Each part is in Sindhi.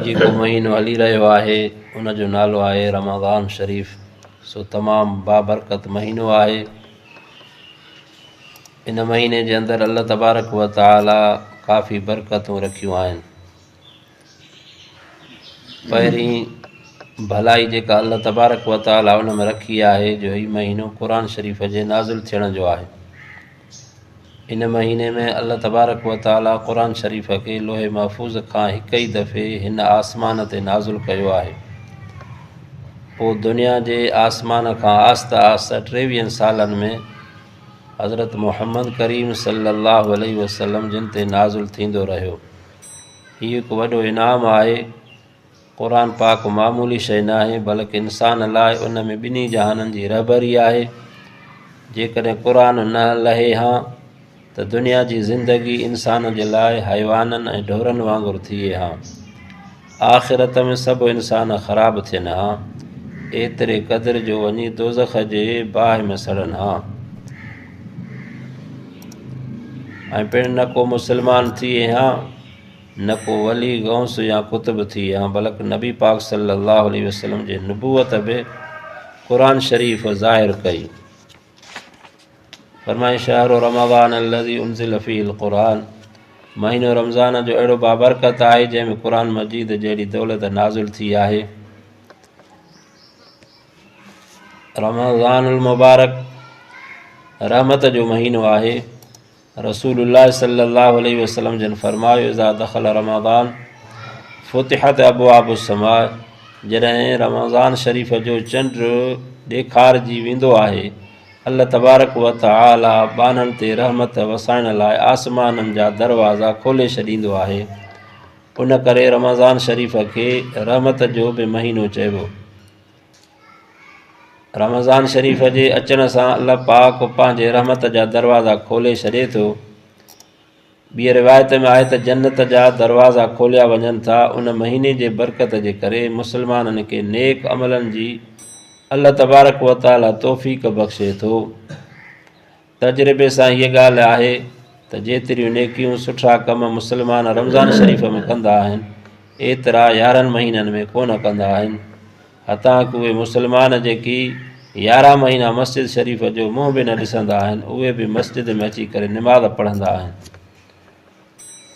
جيڪو مهينو هلي رهيو آهي ان جو نالو آهي رمضان شريف سو تمام بابرڪت مهينو آهي. ان مهيني جي اندر الله تبارڪ و تعالي ڪافي برڪتون رکيون آهن. پهرين ڀلائي جيڪا الله تبارڪ و تعالي ان ۾ رکي آهي جو هي مهينو قرآن شريف جي نازل ٿيڻ جو آهي. ان مهيني ۾ الله تبارڪ و تعالي قرآن شريف کي لوح محفوظ کان هڪ ئي دفعي هن آسمان تي نازل ڪيو آهي. پوء دنيا جي آسمان کان آهستي آهستي ٽيويهن سالن ۾ حضرت محمد ڪريم صلي الله عليه وسلم جن تي نازل ٿيندو رهيو. هي هڪ وڏو انعام آهي. قرآن پاڪ معمولي شيء ناهي، بلڪ انسان لاء ان ۾ ٻنهي جهانن جي رهبري آهي. جيڪڏهن قرآن نه لهي هان ته دنيا جي زندگي انسان جي لاء حيوانن ۽ ڍورن وانگر ٿئي هان. آخرت ۾ سڀ انسان خراب ٿين هان، ايتري قدر جو وڃي دوزخ جي باهه ۾ سڙن هان. ۽ پڻ نه ڪو مسلمان ٿئي هان. نه ڪو ولي، غوث يا قطب ٿئي ها، بلڪ نبي پاڪ صلي الله عليه وسلم جي نبوت به قرآن شريف ظاهر ڪئي. فرمائي شهر رمضان الذي انزل فيه القرآن مهينو رمضان جو اهڙو بابرڪت آهي جنهن ۾ قرآن مجيد جهڙي دولت نازل ٿي آهي. رمضان المبارڪ رحمت جو مهينو آهي. رسول الله صلي الله عليه وسلم جن فرمايو اذا دخل رمضان فتحت ابواب السماء جڏهن رمضان شريف جو چنڊ ڏيکارجي ويندو آهي الله تبارڪ و تعالي ٻانهن تي رحمت وسائڻ لاء آسمانن جا دروازا کولي ڇڏيندو آهي ان ڪري رمضان شريف کي رحمت جو به مهينو چئبو. رمضان شريف جي اچڻ سان الله پاڪ پنهنجي رحمت جا دروازا کولي ڇڏي ٿو. ٻيء روايت ۾ آهي ته جنت جا دروازا کوليا وڃن ٿا. ان مهيني جي برڪت جي ڪري مسلمانن کي نيڪ عملن جي الله تبارڪ و تعاليٰ توفيق بخشي ٿو. تجربي سان هيء ڳالهه آهي ته جيتريون نيڪيون، سٺا ڪم مسلمان رمضان شريف ۾ ڪندا آهن، ايترا يارهن مهينن ۾ ڪونه ڪندا آهن. حتانڪ اهي مسلمان جيڪي يارهن مهينا مسجد شريف جو منهن به نه ڏسندا آهن، اهي به مسجد ۾ اچي ڪري نماز پڙهندا آهن.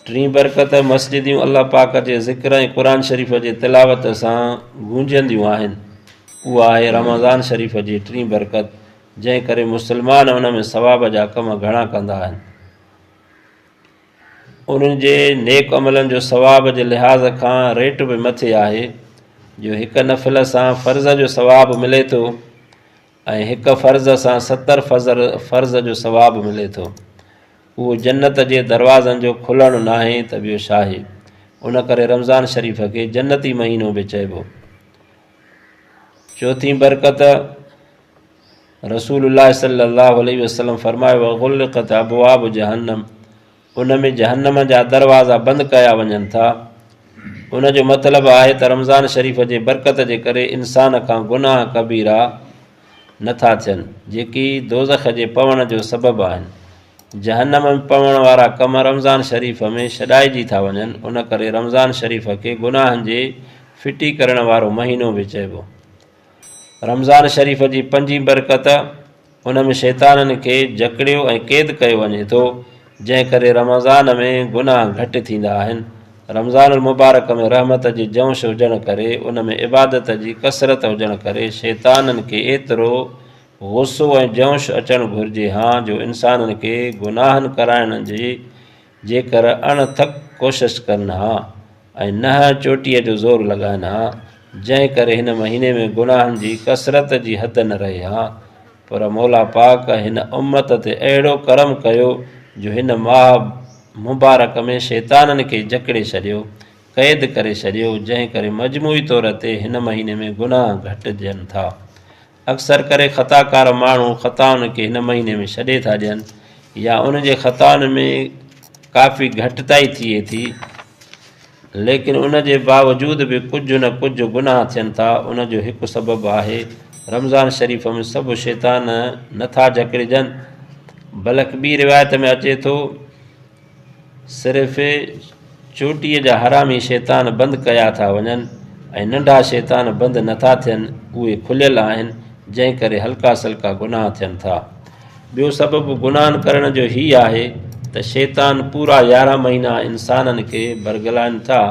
ٽين برڪت، مسجديون الله پاڪ جي ذڪر ۽ قرآن شريف جي تلاوت سان گونجنديون آهن. اها آهي رمضان شريف جي ٽين برڪت. جنهن ڪري مسلمان ان ۾ ثواب جا ڪم گهڻا ڪندا آهن. انهن جي نيڪ عملن جو ثواب جي لحاظ کان ريٽ به مٿي آهي جو هڪ نفل سان فرض جو ثواب ملي ٿو ۽ هڪ فرض سان 70 فرض جو ثواب ملي ٿو. اهو جنت جي دروازن جو کلڻ ناهي ته ٻيو ڇاهي. ان ڪري رمضان شريف کي جنتي مهينو به چئبو. چوٿين برڪت، رسول الله صلي الله عليه وسلم فرمايو وغلقت ابواب جهنم ان ۾ جهنم جا دروازا بند ڪيا وڃن ٿا. ان جو مطلب آهي ته رمضان شريف جي برڪت جي ڪري انسان کان گناهه ڪبيرا نٿا ٿين جيڪي دوزخ جي پوڻ جو سبب آهن. جهنم ۾ پوڻ وارا ڪم رمضان شريف ۾ ڇڏائجي ٿا وڃن ان ڪري رمضان شريف کي گناهن جي ڦٽي ڪرڻ وارو مهينو به چئبو. رمضان شريف جي پنجين برڪت، ان ۾ شيطانن کي جڪڙيو ۽ قيد ڪيو وڃي ٿو، جنهن ڪري رمضان ۾ گناهه گهٽ ٿيندا آهن. رمضان المبارڪ ۾ رحمت جي جوش هجڻ ڪري، ان ۾ عبادت جي ڪثرت هجڻ ڪري شيطانن کي ايترو غصو ۽ جوش اچڻ گهرجي هان جو انسانن کي گناهن ڪرائڻ جي جيڪر اڻ ٿڪ ڪوشش ڪن ها ۽ ننهن چوٽيء جو زور لڳائن ها، جنهن ڪري هن مهيني ۾ گناهن جي ڪثرت جي حد نه رهي ها، پر مولا پاڪ هن امت تي اهڙو ڪرم ڪيو جو هن ماهه مبارڪ ۾ شيطانن کي جڪڙي ڇڏيو، قيد ڪري ڇڏيو، جنهن ڪري مجموعي طور تي هن مهيني ۾ گناهه گهٽجن ٿا. اڪثر ڪري خطاڪار ماڻهو خطائن کي هن مهيني ۾ ڇڏي ٿا ڏين يا انهن جي خطائن ۾ ڪافي گهٽتائي ٿئي ٿي ليڪن ان جي باوجود به ڪجهه نه ڪجهه گناهه ٿين ٿا ان جو هڪ سبب آهي رمضان شريف ۾ سڀ شيطان نٿا جڪڙجن بلڪ ٻي روايت ۾ اچي ٿو صرف چوٽيء جا حرامي شيطان بند ڪيا ٿا وڃن ۽ ننڍا شيطان بند نٿا ٿين، اهي کليل آهن، جنهن ڪري هلڪا سلڪا گناهه ٿين ٿا. ٻيو سبب گناهن ڪرڻ جو هي آهي ته شيطان پورا 11 مهينا انسانن کي برغلائن ٿا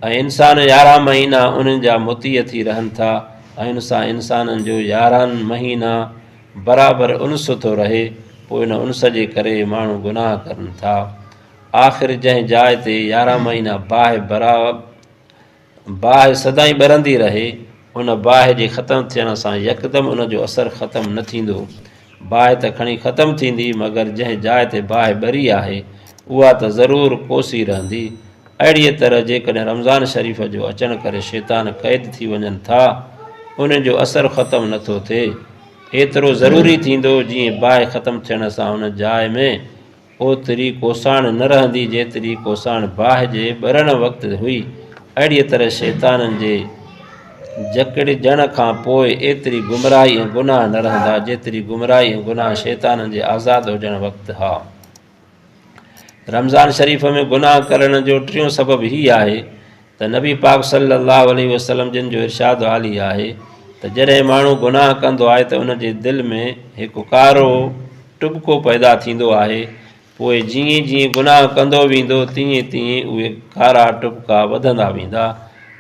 ۽ انسان 11 مهينا انهن جا مطيع ٿي رهن ٿا ۽ ان سان انسانن جو 11 مهينا برابر انس ٿو رهي، پوء ان انس جي ڪري ماڻهو گناهه ڪرن ٿا. آخر جنهن جاء تي 11 مهينا باهه باهه سدائين ٻرندي رهي، ان باهه جي ختم ٿيڻ سان يڪدم ان جو اثر ختم نه ٿيندو. باهه ته کڻي ختم ٿيندي، مگر جنهن جاء تي باهه ٻري آهي، اها ته ضرور ڪوسي رهندي. اهڙيء طرح جيڪڏهن رمضان شريف جو اچڻ ڪري شيطان قيد ٿي وڃن ٿا، انهن جو اثر ختم نه ٿو ٿئي. ايترو ضروري ٿيندو، جيئن باهه ختم ٿيڻ سان ان جاء ۾ اوتري ڪوساڻ نه رهندي، جيتري ڪوساڻ باهه جي ٻرڻ وقت هئي. اهڙيء طرح شيطانن جي جڪڙجڻ کان پوء ايتري گمراهي ۽ گناهه نه رهندا، جيتري گمراهي ۽ گناهه شيطانن جي آزاد هجڻ وقت ها. رمضان شريف ۾ گناهه ڪرڻ جو ٽيون سبب هي آهي ته نبي پاڪ صلي الله عليه وسلم جن جو ارشاد عالي آهي ته جڏهن ماڻهو گناهه ڪندو آهي ته ان جي دل ۾ هڪ ڪارو ٽٻڪو پيدا ٿيندو آهي، پوء جيئن جيئن گناهه ڪندو ويندو تيئن تيئن اهي ڪارا ٽٻڪا وڌندا ويندا،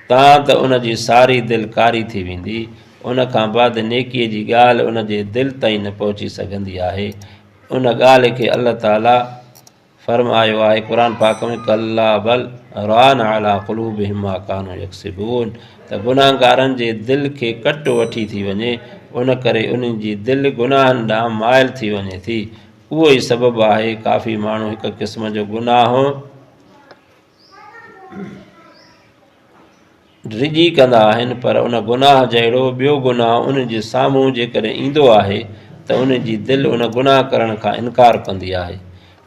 تان ته ان جي ساري دل ڪاري ٿي ويندي. ان کان بعد نيڪيء جي ڳالهه ان جي دل تائين نه پهچي سگهندي آهي. ان ڳالهه کي الله تعاليٰ فرمايو آهي قرآن پاڪ ۾ ڪلا بل ران علي قلوبهم ما ڪانوا يڪسبون ته گناهگارن جي دل کي ڪٽ وٺي ٿي وڃي، ان ڪري انهن جي دل گناهن ڏانهن مائل ٿي وڃي ٿي. اهو ئي سبب آهي ڪافي ماڻهو هڪ قسم جو گناهه ڊڄي ڪندا آهن، پر ان گناهه جهڙو ٻيو گناهه انهن جي سامهون جيڪڏهن ايندو آهي ته انهن جي دل ان گناهه ڪرڻ کان انڪار ڪندي آهي.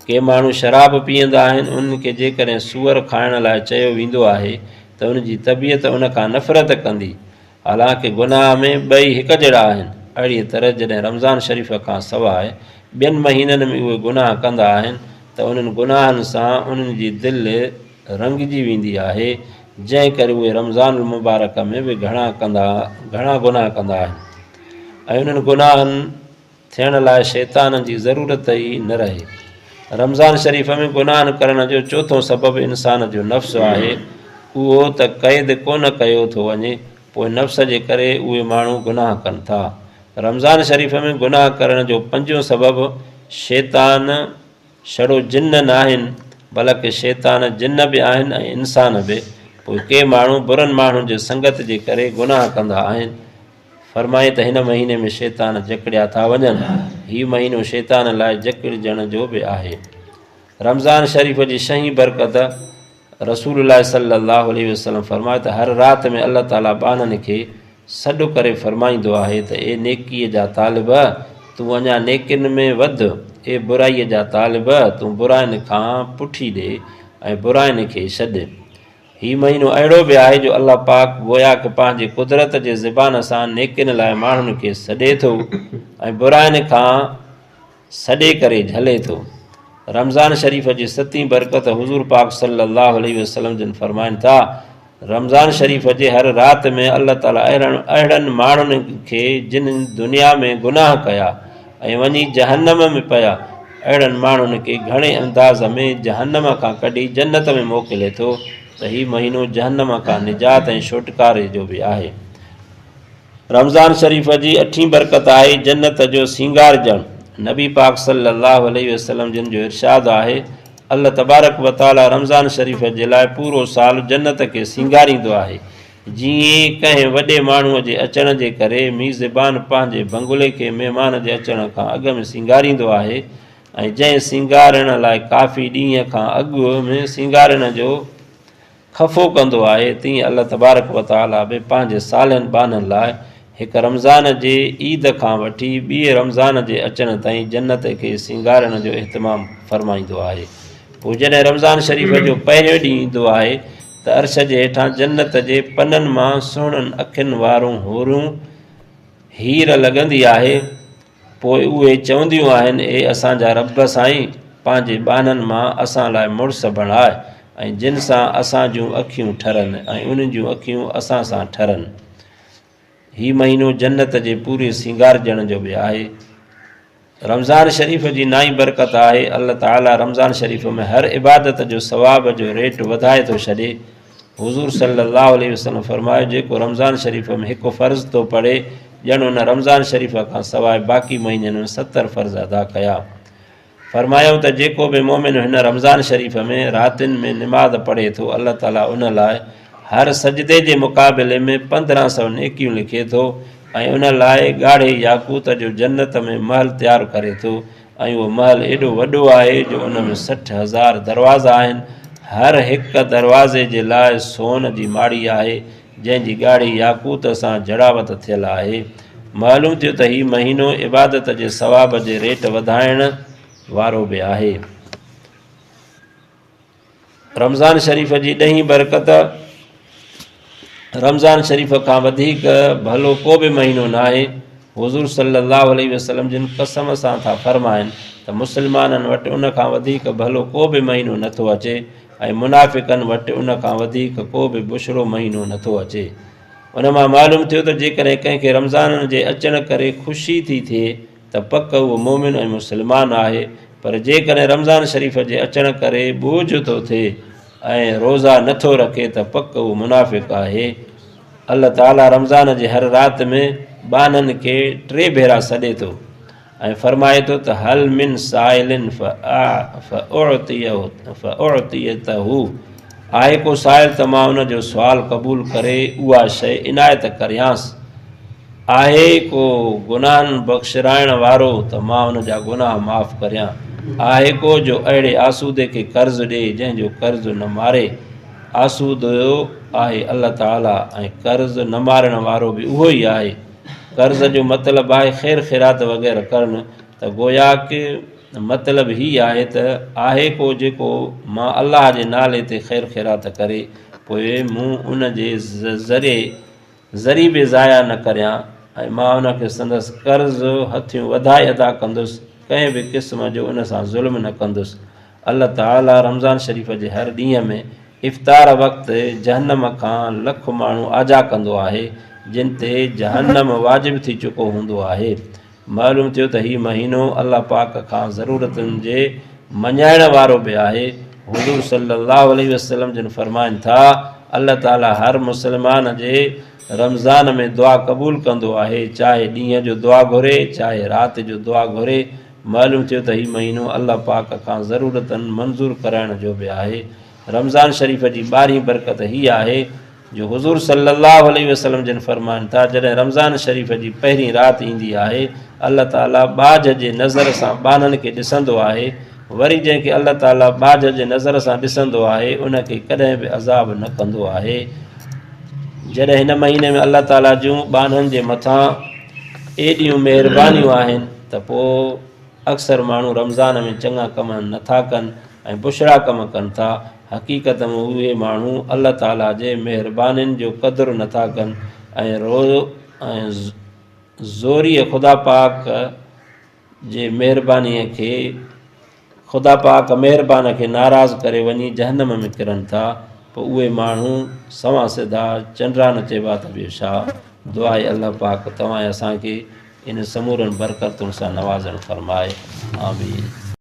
ڪي ماڻهو شراب پيئندا آهن، انهن کي جيڪڏهن سوئر کائڻ لاء چيو ويندو آهي ته انهن جي طبيعت ان کان نفرت ڪندي، حالانڪه گناهه ۾ ٻئي هڪ جهڙا آهن. اهڙيء طرح جڏهن رمضان شريف کان سواء ٻين مهينن ۾ اهي گناهه ڪندا آهن ته انهن گناهن سان انهن جي دل رڱجي ويندي آهي، جنهن ڪري اهي رمضان المبارڪ ۾ به گهڻا ڪندا گهڻا گناهه ڪندا آهن ۽ انهن گناهن ٿيڻ لاء شيطان جي ضرورت ئي نه رهي. رمضان شريف ۾ گناهن ڪرڻ جو چوٿون سبب انسان جو نفس آهي، اهو ته قيد ڪونه ڪيو ٿو وڃي، پوء نفس جي ڪري اهي ماڻهو گناهه ڪن ٿا. رمضان شريف ۾ گناهه ڪرڻ جو پنجون سبب شيطان ڇڙو جن ناهن، بلڪ شيطان جن به آهن ۽ انسان به. پوء ڪي ماڻهو برن ماڻهن جي سنگت جي ڪري گناهه ڪندا آهن. فرمائي ته هن مهيني ۾ شيطان جڪڙيا ٿا وڃن. هي مهينو شيطان لاء جڪڙجڻ جو به آهي. رمضان شريف جي شهين برڪت، رسول الله صلي الله عليه وسلم فرمايو ته هر رات ۾ الله تعالي ٻانهن کي سڏ ڪري فرمائيندو آهي ته اي نيڪيء جا طالب! تون اڃا نيڪين ۾ وڌ، اي برائيء جا طالب! تون براين کان پٺي ڏي ۽ براين کي ڇڏ. هي مهينو اهڙو به آهي جو الله پاڪ گويا ڪه پنهنجي قدرت جي زبان سان نيڪين لاء ماڻهن کي سڏي ٿو ۽ براين کان سڏي ڪري جهلي ٿو. رمضان شريف جي ستين برڪت حضور پاڪ صلي الله عليه وسلم جن فرمائن ٿا، رمضان شريف جي هر رات ۾ الله تعالي اهڙن ماڻهن کي جن دنيا ۾ گناهه ڪيا ۽ وڃي جهنم ۾ پيا، اهڙن ماڻهن کي گهڻي انداز ۾ جهنم کان ڪڍي جنت ۾ موڪلي ٿو ته هي مهينو جهنم کان نجات ۽ ڇوٽڪاري جو به آهي. رمضان شريف جي اٺين برڪت آهي جنت جو سينگارجڻ. نبي پاڪ صلي الله عليه وسلم جن جو ارشاد آهي، الله تبارڪ و تعالي رمضان شريف جي لاء پورو سال جنت کي سينگاريندو آهي، جيئن ڪنهن وڏي ماڻهوء جي اچڻ جي ڪري ميزبان پنهنجي بنگلي کي مهمان جي اچڻ کان اڳ ۾ سينگاريندو آهي ۽ جنهن سينگارڻ لاء ڪافي ڏينهن کان اڳ ۾ سينگارڻ جو خفو ڪندو آهي، تيئن الله تبارڪ و تعاليٰ به پنهنجي صالحن ٻانهن لاء هڪ رمضان جي عيد کان وٺي ٻئي رمضان جي اچڻ تائين جنت کي سينگارڻ جو اهتمام فرمائيندو آهي. پوء جڏهن رمضان شريف جو پهريون ڏينهن ايندو آهي ته عرش جي هيٺان جنت جي پنن مان سهڻن اکين وارون حورون هير لڳندي آهي، پوء اهي چونديون آهن، اي اسان جا رب سائين! پنهنجي ٻانهن مان اسان لاء مڙس بڻاء، ۽ جن سان اسان جون اکيون ٺرن ۽ انهن جون اکيون اسان سان ٺرن. هي مهينو جنت جي پوري سينگارجڻ جو به آهي. رمضان شريف جي نائين برڪت آهي، الله تعالي رمضان شريف ۾ هر عبادت جو ثواب جو ريٽ وڌائي ٿو ڇڏي. حضور صلي الله عليه وسلم فرمايو، جيڪو رمضان شريف ۾ هڪ فرض ٿو پڙهي ڄڻ ان رمضان شريف کان سواء باقي مهينن ۾ 70 فرض ادا ڪيا. فرمايائون ته جيڪو به مؤمن هن رمضان شريف ۾ راتين ۾ نماز پڙهي ٿو الله تعالي ان لاء هر سجدي جي مقابلي ۾ 1500 نيڪيون لکي ٿو ۽ ان لاء ڳاڙهي ياقوت جو جنت ۾ محل تيار ڪري ٿو ۽ اهو محل ايڏو وڏو آهي جو ان ۾ 60 هزار دروازا آهن، هر هڪ دروازي جي لاء سون جي ماڙي آهي جنهن جي ڳاڙهي ياقوت سان جڙاوت ٿيل آهي. معلوم ٿيو ته هي مهينو عبادت جي ثواب جي ريٽ وڌائڻ وارو به آهي. رمضان شريف جي ڏهين برڪت، رمضان شريف کان وڌيڪ ڀلو ڪو به مهينو ناهي. حضور صلي الله عليه وسلم جن قسم سان ٿا فرمائن ته مسلمانن وٽ ان کان وڌيڪ ڀلو ڪو به مهينو نٿو اچي ۽ منافقن وٽ ان کان وڌيڪ ڪو به بڇڙو مهينو نٿو اچي. ان مان معلوم ٿيو ته جيڪڏهن ڪنهن کي رمضانن جي اچڻ ڪري خوشي ٿي ٿئي ته پڪ اهو مؤمن ۽ مسلمان آهي، پر جيڪڏهن رمضان شريف جي اچڻ ڪري ٻوجهه ٿو ٿئي ۽ روزا نٿو رکي ته پڪ اهو منافق آهي. الله تعاليٰ رمضان جي هر رات ۾ ٻانهن کي ٽي ڀيرا سڏي ٿو. ۽ فرمائي ٿو ته هل من سائل فاعطيته آهي ڪو سائل ته مان ان جو سوال قبول ڪري اها شيء عنايت ڪريانس، آهي ڪو گناهن بخشرائڻ وارو ته مان ان جا گناهه معاف ڪريان، آهي ڪو جو اهڙي آسودي کي قرض ڏئي جنهن جو قرض نه ماري، آسودو آهي الله تعاليٰ ۽ قرض نه مارڻ وارو به اهو ئي آهي. قرض جو مطلب آهي خير خيرات وغيره ڪرڻ ته گوياڪ مطلب هي آهي ته آهي ڪو جيڪو مان الله جي نالي تي خير خيرات ڪري پوء مون ان جي ذري ذري به ضايع نه ڪريان ۽ مان ان کي سندس قرض هٿيون وڌائي ادا ڪندس ڪنهن به قسم جو ان سان ظلم نه ڪندس. الله تعالي رمضان شريف جي هر ڏينهن ۾ افطار وقت جهنم کان لک ماڻهو آجا ڪندو آهي، جن تي جهنم واجب ٿي چڪو هوندو آهي. معلوم ٿيو ته هي مهينو الله پاڪ کان ضرورتن جي مڃائڻ وارو به آهي. حضور صلي الله عليه وسلم جن فرمائن ٿا، الله تعالي هر مسلمان جي رمضان ۾ دعا قبول ڪندو آهي، چاهي ڏينهن جو دعا گهري، چاهي رات جو دعا گهري. معلوم ٿيو ته هي مهينو الله پاڪ کان ضرورتن منظور ڪرائڻ جو به آهي. رمضان شريف جي ٻارهين برڪت هي آهي جو حضور صلي الله عليه وسلم جن فرمائن ٿا، جڏهن رمضان شريف جي پهرين رات ايندي آهي، الله تعالي ٻاجهه جي نظر سان ٻانهن کي ڏسندو آهي، وري جنهن کي الله تعالي ٻاجهه جي نظر سان ڏسندو آهي، ان کي ڪڏهن به عذاب نه ڪندو آهي. جڏهن هن مهيني ۾ الله تعالي جون ٻانهن جي مٿان ايڏيون مهربانيون آهن ته پوء اڪثر ماڻهو رمضان ۾ چڱا ڪم نه ٿا ڪن ۽ بڇڙا ڪم ڪن ٿا. حقيقت ۾ اهي ماڻهو الله تعاليٰ جي مهربانين جو قدر نه ٿا ڪن ۽ زوريء خدا پاڪ جي مهربانيء کي خدا پاڪ مهربان کي ناراض ڪري وڃي جهنم ۾ ڪرن ٿا، پوء اهي ماڻهو سنوان سڌا چنڊا نه چئبا ته ٻيو ڇا؟ دعا آهي الله پاڪ توهان ۽ اسان کي انهن سمورن برڪتن سان نوازڻ فرمائي. آمين.